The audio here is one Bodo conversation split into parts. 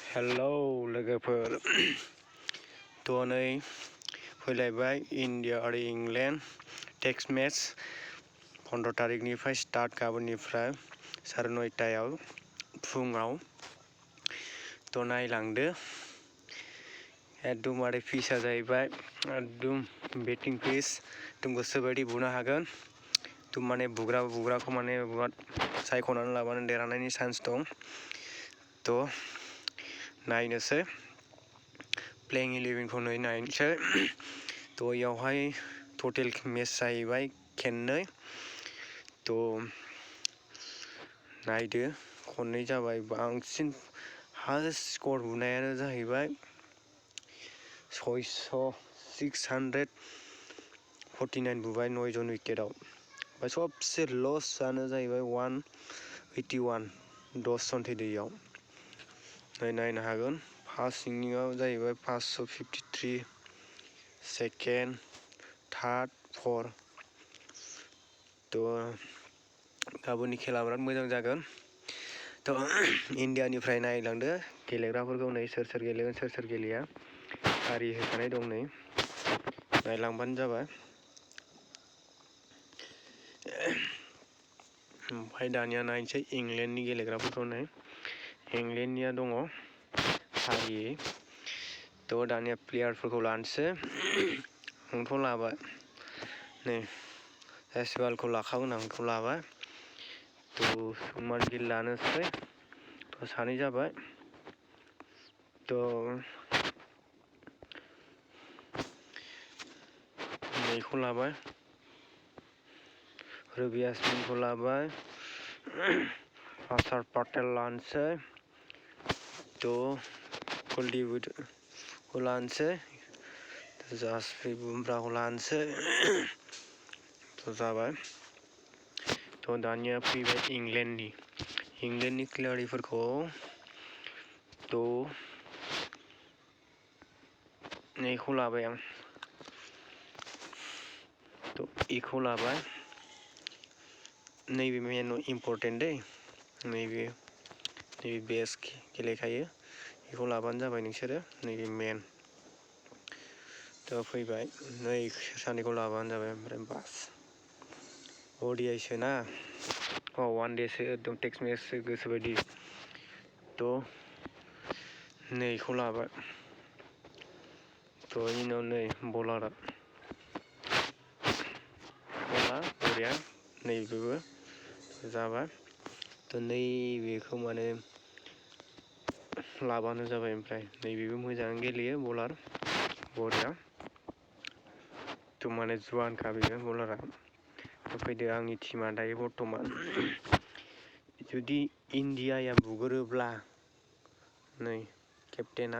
हेलौ लोगोफोर नै फैलायबाय इन्डिया आरो इंलेन्ड टेस्ट मेच 15 तारिखनिफ्राय स्टार्ट गाबोननिफ्राय 9:30 फुङाव नायलांदो एकदमबारे पिचआ जाहैबाय एकदम बेटिं पिच गोसोबायदि बुनो हागोन माने बुग्राखौ माने सायख'नानै लाबानो देरहानायनि चान्स दं नायनोसै प्लेइं 11 खौ नायनोसै इयावहाय टटेल मेच जाहैबाय खेननै नायदो खननै जाबाय बांसिन हाइस्ट स्कर बुनायानो जाहैबाय 649 बुबाय 9 जन उइकेटआव ओमफ्राय सबसे लस जानो जाहैबाय 181 10 जन थैदैयाव नायनो हागोन फार्स्ट इनिंआव जाहैबाय 553 सेकेन्ड थार्ड फर गाबोननि खेला बिराद मोजां जागोन इन्डियानिफ्राय नायलांदो गेलेग्राफोरखौ नै सोर गेलेगोन सोर गेलेया फारि होखानाय दं नै नायलांबानो जाबाय ओमफ्राय दानिया नायनोसै इंलेन्डनि गेलेग्राफोरखौ नै इंलेन्डनिया दङ फारियै दानिया प्लेयारफोरखौ लानोसै आंथ' लाबाय नै जायसवालखौ लाखागोन आंखौ लाबाय सुमान गिल लानोसै सानै जाबाय नैखौ लाबाय रवि आश्विनखौ लाबाय हार्षद पटेल लानोसै कुलदीपखौ लानोसै जासप्रीत बुमराहखौ लानोसै जाबाय दानिया फैबाय इंलेन्डनि खिलाड़िफोरखौ नैखौ लाबाय आं इखौ लाबाय नैबे मेन इम्पर्टेन्ट दै नैबे बेस्ट गेलेखायो बेखौ लाबानो जाबाय नोंसोरो नैबे मेन फैबाय नै सानैखौ लाबानो जाबाय ओमफ्राय बास ओडिआइसो ना वान डेसो एकदम टेस्ट मेचसो गोसोबायदि नैखौ लाबाय बेनि उनाव नै बलार बरिया नैबेबो जाबाय नैबेखौ माने लाबानो जाबाय ओमफ्राय नैबेबो मोजाङै गेलेयो बलार बरिया माने जुवानखा बेयो बलारा फैदो आंनि टिमा दायो बर्थमान जुदि इन्डियाया बुगोरोब्ला नै केप्टेना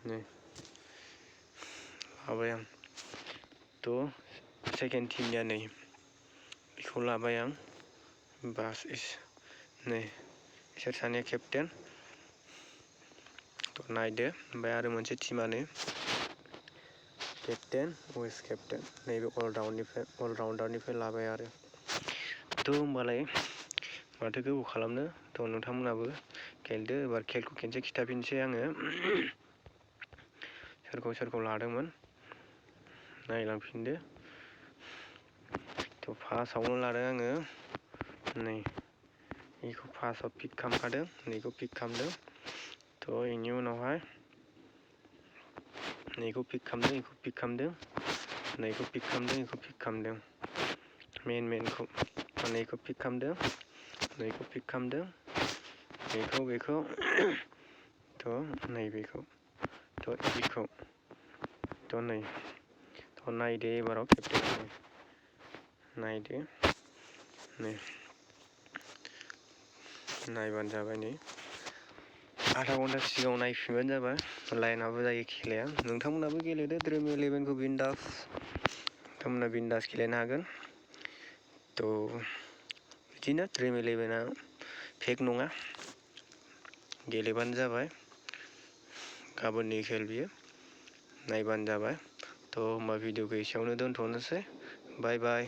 नै लाबाय आं सेकेन्ड टिमनिया नै बेखौ लाबाय आं बास नै बिसोर सानैया केप्टेन नायदो ओमफ्राय आरो मोनसे टिमानो केप्टेन वाइस केप्टेन नैबे अलराउन्डारनिफ्राय लाबाय आरो होमबालाय माथो गोबाव खालामनो नोंथांमोनाबो गेलेदो एबार खेलखौ खेनसे खिथाफिनसै आङो सोरखौ लादोंमोन नायलांफिनदो फार्स्टआवनो लादों आङो नै बेखौ फार्स्टआव पिक खालामखादों नैखौ पिक खालामदों बेनि उनावहाय नैखौ पिक खालामदों बेखौ पिक खालामदों नैखौ पिक खालामदों बेखौ पिक खालामदों मेनखौ नैखौ पिक खालामदों नैखौ पिक खालामदों बेखौ नैबेखौ बेखौ नै नायदो एबाराव केप्टेन नायदो नै नायबानो जाबाय नै आधा घन्टा सिगाङाव नायफिनबानो जाबाय लाइनाबो जायो खेलाया नोंथांमोनाबो गेलेदो ड्रीम 11 खौ नोंथांमोना बिन्दास गेलेनो हागोन बिदिनो ड्रीम 11 फेक नङा गेलेबानो जाबाय गाबोननि खेल बियो नायबानो जाबाय होमबा भिडिअखौ एसेयावनो दोनथ'नोसै बाय बाय